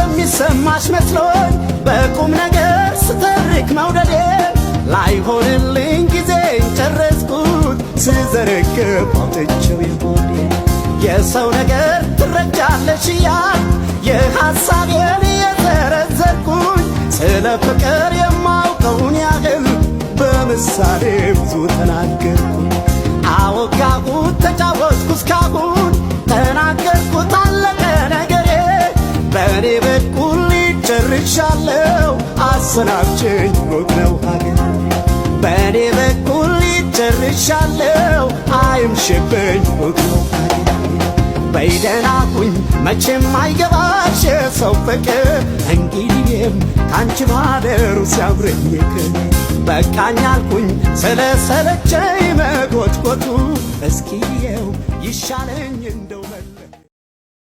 የሚሰማሽ መስሎኝ በቁም ነገር ስተርክ መውደዴ ላይሆንልኝ ጊዜን ጨረስኩት ስዘረግፍ አውጥቼው የሆዴ። የሰው ነገር ትረጃለሽ እያል የሐሳቤን የዘረዘርኩኝ፣ ስለ ፍቅር የማውቀውን ያህል በምሳሌ ብዙ ተናገርኩኝ። አወጋሁት፣ ተጫወትኩ፣ እስካሁን ተናገርኩት፣ አለቀ ነገሬ። በእኔ በኩል ጨርሻለሁ፣ አሰናብችኝ፣ ሩቅ ነው ሀገሬ። በእኔ በኩል ጨርሻለሁ፣ አይምሽብኝ፣ ሩቅ ነው ሀገሬ። በይ ደህና ሁኝ፣ መቼም አይገባሽ የሰው ፍቅር፣ እንግዲህም ካንቺ ማደሩ ሲያምረኝ በቃኝ አልኩኝ ስለሰለቸኝ መጎትጎቱ፣ እስኪየው ይሻለኛል።